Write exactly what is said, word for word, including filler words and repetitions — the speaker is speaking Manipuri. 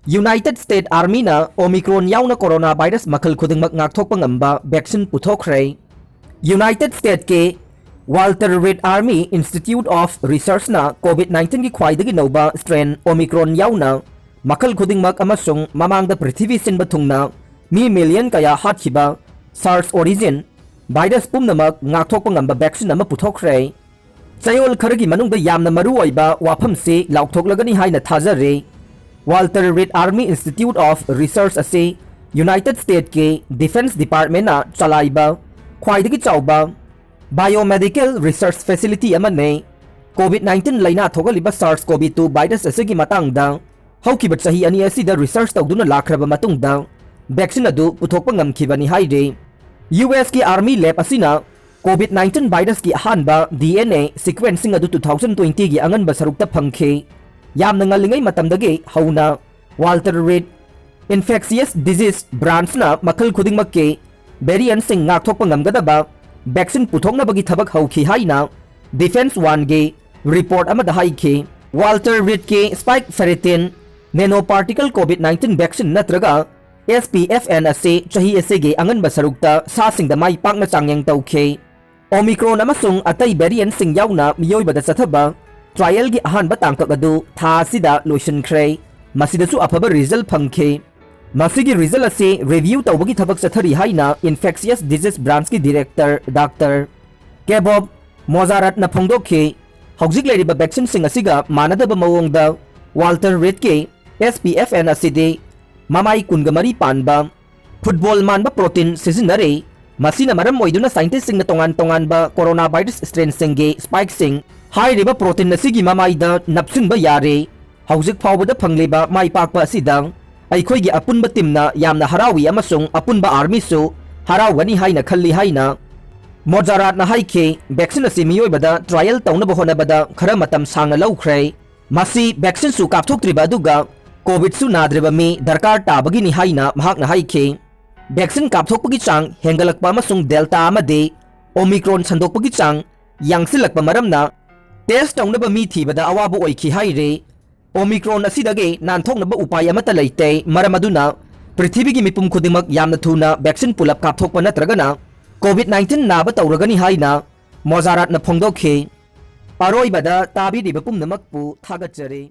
United States Armyꯅ Omicron ꯌꯥꯎꯅ coronavirus ꯃꯈꯜ ꯈꯨꯗꯤꯡꯃꯛ ꯉꯥꯛꯊꯣꯛꯄ ꯉꯝꯕ vaccine ꯄꯨꯊꯣꯛꯈ꯭ꯔꯦ꯫ United Statesꯀꯤ Walter Reed Army Institute of Researchꯅ COVID nineteenꯒꯤ ꯈ꯭ꯋꯥꯏꯗꯒꯤ ꯅꯧꯕ strain Omicron ꯌꯥꯎꯅ ꯃꯈꯜ ꯈꯨꯗꯤꯡꯃꯛ ꯑꯃꯁꯨꯡ ꯃꯃꯥꯡꯗ ꯄ꯭ꯔꯤꯊꯤꯕꯤ ꯁꯤꯟꯕ ꯊꯨꯡꯅ ꯃꯤ million ꯀꯌꯥ ꯍꯥꯠꯈꯤꯕ SARS origin virus ꯄꯨꯝꯅꯃꯛ ꯉꯥꯛꯊꯣꯛꯄ ꯉꯝꯕ vaccine ꯑꯃ ꯄꯨꯊꯣꯛꯈ꯭ꯔꯦ꯫ ꯆꯌꯣꯜ ꯈꯔꯒꯤ ꯃꯅꯨꯡꯗ ꯌꯥꯝꯅ ꯃꯔꯨ ꯑꯣꯏꯕ ꯋꯥꯐꯝꯁꯤ ꯂꯥꯎꯊꯣꯛꯂꯒꯅꯤ ꯍꯥꯏꯅ ꯊꯥꯖꯔꯤ꯫ Walter Reed Army Institute of Research ꯑꯁꯤ United Statesꯀꯤ Defense Departmentꯅ ꯆꯂꯥꯏꯕ ꯈ꯭ꯋꯥꯏꯗꯒꯤ ꯆꯥꯎꯕ biomedical research facility ꯑꯃꯅꯤ꯫ COVID nineteen ꯂꯩꯅꯥ ꯊꯣꯛꯍꯜꯂꯤꯕ SARS-CoV two virus ꯑꯁꯤꯒꯤ ꯃꯇꯥꯡꯗ ꯍꯧꯈꯤꯕ ꯆꯍꯤ ꯑꯅꯤ ꯑꯁꯤꯗ research ꯇꯧꯗꯨꯅ ꯂꯥꯛꯈ꯭ꯔꯕ ꯃꯇꯨꯡꯗ vaccine ꯑꯗꯨ ꯄꯨꯊꯣꯛꯄ ꯉꯝꯈꯤꯕꯅꯤ ꯍꯥꯏꯔꯤ꯫ USꯀꯤ Army lab ꯑꯁꯤꯅ COVID nineteen virusꯀꯤ ꯑꯍꯥꯟꯕ DNA sequencing ꯑꯗꯨ two thousand twentyꯒꯤ ꯑꯉꯟꯕ ꯁꯔꯨꯛꯇ ꯐꯪꯈꯤ꯫ ꯌꯥꯝꯅ ꯉꯜꯂꯤꯉꯩ ꯃꯇꯝꯗꯒꯤ ꯍꯧꯅ Walter Reed Infectious Disease Branchꯅ ꯃꯈꯜ ꯈꯨꯗꯤꯡꯃꯛꯀꯤ variantꯁꯤꯡ ꯉꯥꯛꯊꯣꯛꯄ ꯉꯝꯒꯗꯕ vaccine ꯄꯨꯊꯣꯛꯅꯕꯒꯤ ꯊꯕꯛ ꯍꯧꯈꯤ ꯍꯥꯏꯅ Defense Oneꯒꯤ report ꯑꯃꯗ ꯍꯥꯏꯈꯤ꯫ Walter Reedꯀꯤ spike ferritin nanoparticle COVID nineteen vaccine ꯅꯠꯇ꯭ꯔꯒ SPFN ꯑꯁꯤ ꯆꯍꯤ ꯑꯁꯤꯒꯤ ꯑꯉꯟꯕ ꯁꯔꯨꯛꯇ ꯁꯥꯁꯤꯡꯗ ꯃꯥꯏ ꯄꯥꯛꯅ ꯆꯥꯡꯌꯦꯡ ꯇꯧꯈꯤ꯫ Omicron ꯑꯃꯁꯨꯡ ꯑꯇꯩ variantꯁꯤꯡ ꯌꯥꯎꯅ ꯃꯤꯑꯣꯏꯕꯗ ꯆꯠꯊꯕ trialꯒꯤ ꯑꯍꯥꯟꯕ ꯇꯥꯡꯀꯛ ꯑꯗꯨ ꯊꯥ ꯑꯁꯤꯗ ꯂꯣꯏꯁꯤꯟꯈ꯭ꯔꯦ꯫ ꯃꯁꯤꯗꯁꯨ ꯑꯐꯕ result ꯐꯪꯈꯤ꯫ ꯃꯁꯤꯒꯤ result ꯑꯁꯤ review ꯇꯧꯕꯒꯤ ꯊꯕꯛ ꯆꯠꯊꯔꯤ ꯍꯥꯏꯅ Infectious Disease Branchꯀꯤ director Doctor Kebov Mojarratꯅ ꯐꯣꯡꯗꯣꯛꯈꯤ꯫ ꯍꯧꯖꯤꯛ ꯂꯩꯔꯤꯕ vaccineꯁꯤꯡ ꯑꯁꯤꯒ ꯃꯥꯟꯅꯗꯕ ꯃꯑꯣꯡꯗ Walter Reedꯀꯤ SPFN ꯑꯁꯤꯗꯤ ꯃꯃꯥꯏ ꯀꯨꯟꯒ ꯃꯔꯤ ꯄꯥꯟꯕ football ꯃꯥꯟꯕ protein ꯁꯤꯖꯤꯟꯅꯔꯤ꯫ ꯃꯁꯤꯅ ꯃꯔꯝ ꯑꯣꯏꯗꯨꯅ scientistꯁꯤꯡꯅ ꯇꯣꯉꯥꯟ ꯇꯣꯉꯥꯟꯕ coronavirus strainꯁꯤꯡꯒꯤ spikeꯁꯤꯡ ꯍꯥꯏꯔꯤꯕ protein ꯑꯁꯤꯒꯤ ꯃꯃꯥꯏꯗ ꯅꯞꯁꯤꯟꯕ ꯌꯥꯔꯦ꯫ ꯍꯧꯖꯤꯛ ꯐꯥꯎꯕꯗ ꯐꯪꯂꯤꯕ ꯃꯥꯏ ꯄꯥꯛꯄ ꯑꯁꯤꯗ ꯑꯩꯈꯣꯏꯒꯤ ꯑꯄꯨꯟꯕ teamꯅ ꯌꯥꯝꯅ ꯍꯔꯥꯎꯏ ꯑꯃꯁꯨꯡ ꯑꯄꯨꯟꯕ armyꯁꯨ ꯍꯔꯥꯎꯒꯅꯤ ꯍꯥꯏꯅ ꯈꯜꯂꯤ ꯍꯥꯏꯅ Mojarratꯅ ꯍꯥꯏꯈꯤ꯫ Vaccine ꯑꯁꯤ ꯃꯤꯑꯣꯏꯕꯗ trial ꯇꯧꯅꯕ ꯍꯣꯠꯅꯕꯗ ꯈꯔ ꯃꯇꯝ ꯁꯥꯡꯅ ꯂꯧꯈ꯭ꯔꯦ꯫ ꯃꯁꯤ vaccineꯁꯨ ꯀꯥꯞꯊꯣꯛꯇ꯭ꯔꯤꯕ ꯑꯗꯨꯒ COVIDꯁꯨ ꯅꯥꯗ꯭ꯔꯤꯕ ꯃꯤ ꯗꯔꯀꯥꯔ ꯇꯥꯕꯒꯤꯅꯤ ꯍꯥꯏꯅ ꯃꯍꯥꯛꯅ ꯍꯥꯏꯈꯤ꯫ Vaccine ꯀꯥꯞꯊꯣꯛꯄꯒꯤ ꯆꯥꯡ ꯍꯦꯟꯒꯠꯂꯛꯄ ꯑꯃꯁꯨꯡ Delta ꯑꯃꯗꯤ Omicron ꯁꯟꯗꯣꯛꯄꯒꯤ ꯆꯥꯡ ꯌꯥꯡꯁꯤꯜꯂꯛꯄ ꯃꯔꯝꯅ test ꯇꯧꯅꯕ ꯃꯤ ꯊꯤꯕꯗ ꯑꯋꯥꯕ ꯑꯣꯏꯈꯤ ꯍꯥꯏꯔꯤ꯫ ꯑꯣꯃꯤꯀ꯭ꯔꯣꯟ ꯑꯁꯤꯗꯒꯤ ꯅꯥꯟꯊꯣꯛꯅꯕ ꯎꯄꯥꯏ ꯑꯃꯠꯇ ꯂꯩꯇꯦ꯫ ꯃꯔꯝ ꯑꯗꯨꯅ ꯄ꯭ꯔꯤꯊꯤꯕꯤꯒꯤ ꯃꯤꯄꯨꯝ ꯈꯨꯗꯤꯡꯃꯛ ꯌꯥꯝꯅ ꯊꯨꯅ ꯚꯦꯛꯁꯤꯟ ꯄꯨꯂꯞ ꯀꯥꯞꯊꯣꯛꯄ ꯅꯠꯇ꯭ꯔꯒꯅ ꯀꯣꯚꯤꯗ ꯅꯥꯏꯟꯇꯤꯟ ꯅꯥꯕ ꯇꯧꯔꯒꯅꯤ ꯍꯥꯏꯅ ꯃꯣꯖꯥꯔꯥꯠꯅ ꯐꯣꯡꯗꯣꯛꯈꯤ꯫ ꯑꯔꯣꯏꯕꯗ ꯇꯥꯕꯤꯔꯤꯕ ꯄꯨꯝꯅꯃꯛꯄꯨ ꯊꯥꯒꯠꯆꯔꯤ꯫